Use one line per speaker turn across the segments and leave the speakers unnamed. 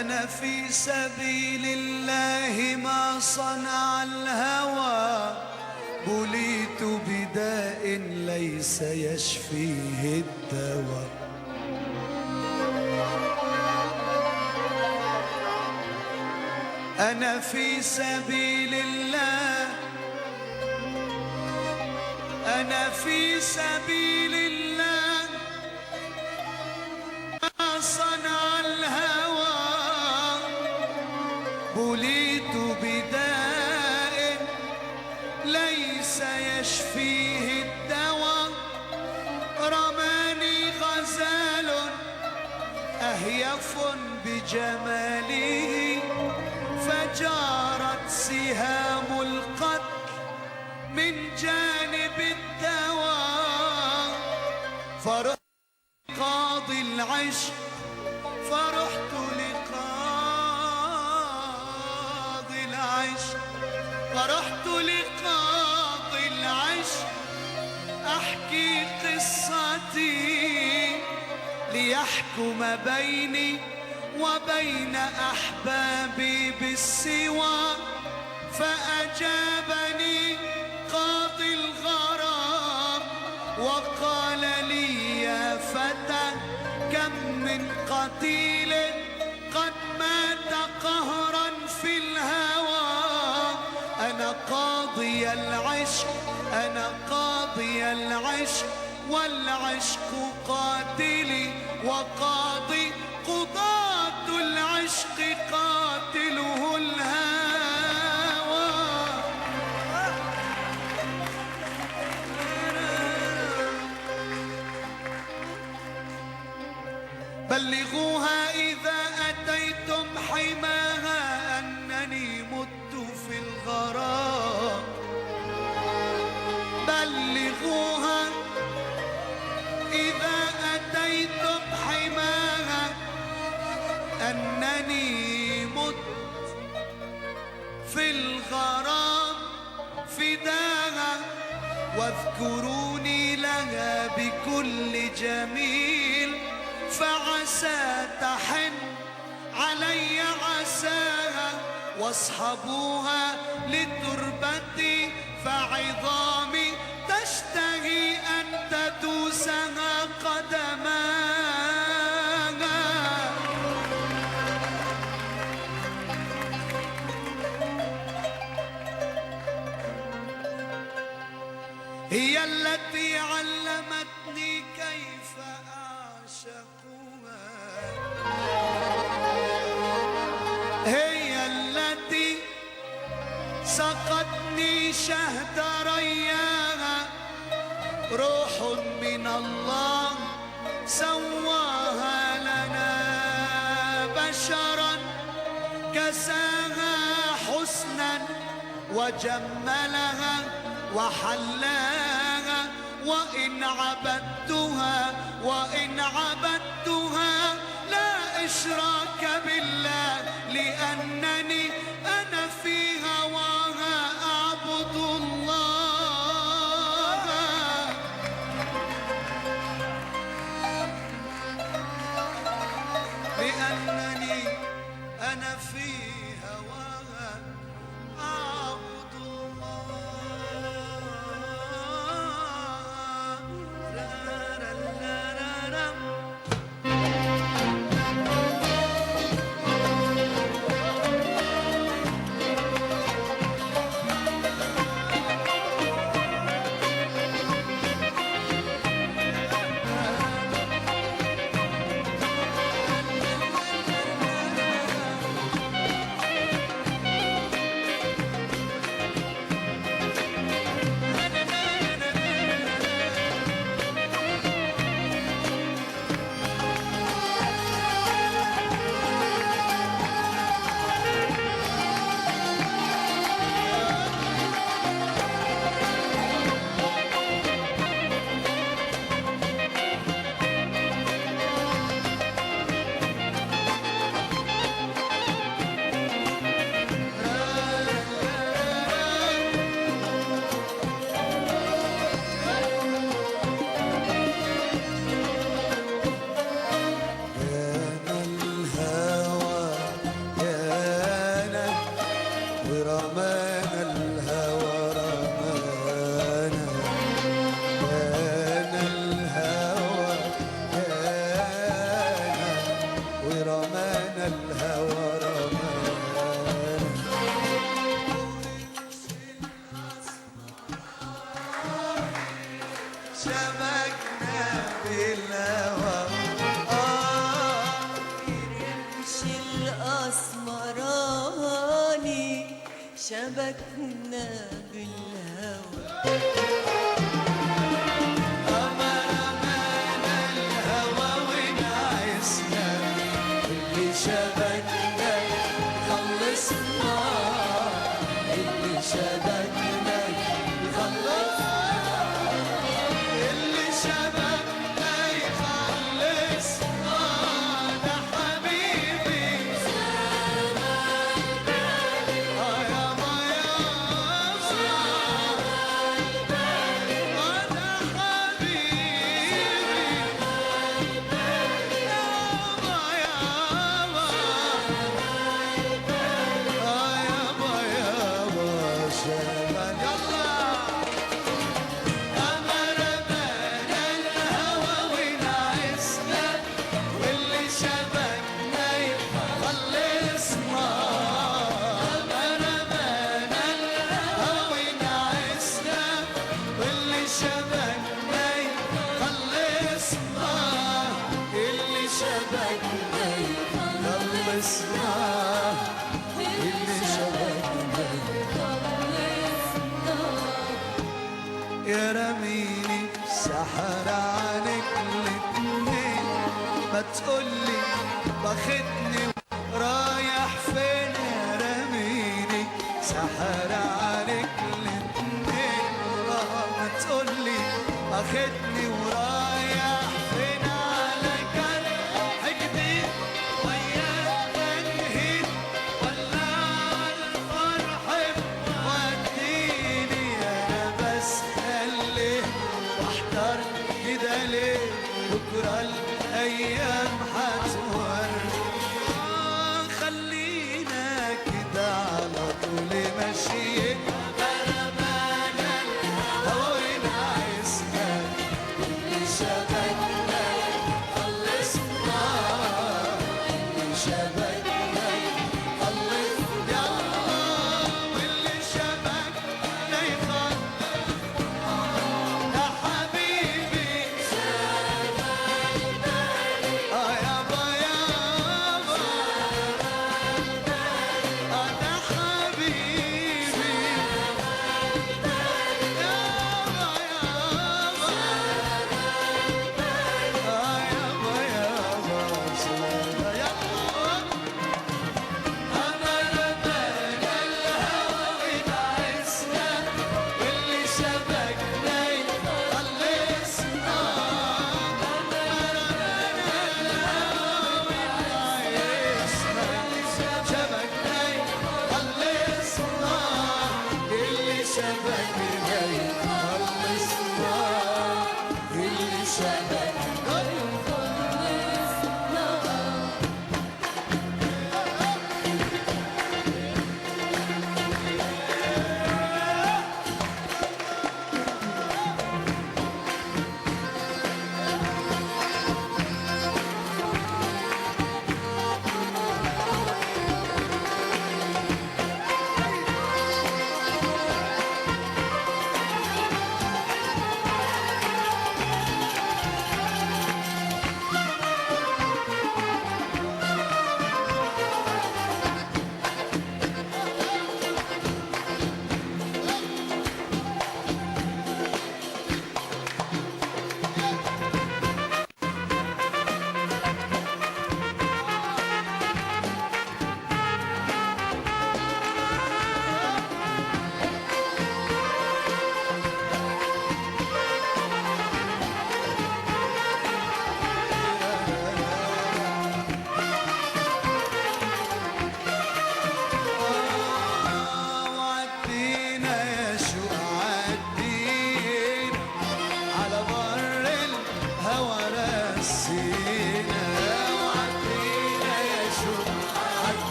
أنا في سبيل الله ما صنع الهوى، بليت بداء ليس يشفيه الدواء. أنا في سبيل الله، أنا في سبيل الله ما صنع الهوى، بليت بداء ليس يشفيه الدواء. رماني غزال أهيف بجماله، فجارت سهام القتل من جانب الدواء. فرحت قاضي العشق، فرحت لقاضي العشق، فرحت لقاضي العشق أحكي قصتي، ليحكم بيني وبين أحبابي بالسوى. فأجابني قاضي الغرام وقال لي يا فتى، كم من قتيل قد مات قهرا في الهوى. أنا قاضي العشق، أنا قاضي العشق، والعشق قاتلي، وقاضي قضاة العشق قاتله الهوى. بلغوها إذا أتيتم حماها أنني مت في الغرام. بلغوها إذا أتيتم حماها أنني مت في الغرام فداها، واذكروني لها بكل جميل، فعسى تحن علي عساها. واصحبوها لتربتي فعظامي تشتهي أن تدوسها قدماها. هي التي علمتني كيف أعشقها، هي التي سقتني شهد رياها. روح من الله سواها لنا بشرا، كساها حسنا وجملها وحلاها. وإن عبدتها، وإن عبدتها لا إشراك بالله، لأنني أنا في هواها أعبد الله. لأنني أنا في هواها أعبد الله. لا لا لا لا.
شبكنا بالهوى.
أمر أمان الهوى ونعسنا، اللي شبكنا خلصنا، اللي شبكنا يخلصنا، اللي شبكنا يخلصنا. ده حبيبي آه يابا يابا، آه ده حبيبي يابا يابا، آه يابا يابا شباب. يلا أمر أمان الهوى ونعسنا، واللي شبكنا يخلصنا. أمر أمان الهوى ونعسنا، واللي شبكنا يخلصنا، اللي شبكنا يخلصنا، اللي شبكنا. يا رميني سحر عليك الاتنين، ما تقولي واخدني رايح فين. يا رميني سحر عليك الاتنين، ما تقولي واخدني ورايح فين. على جرح جديد وياك تنهيد، ولا على الفرح وديني. انا بسأل ليه واحتار كده ليه، بكره الايام هتوري. خلينا كده على طول ماشيين، أمر أمان الهوى ونعسنا، اللي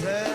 ازاي.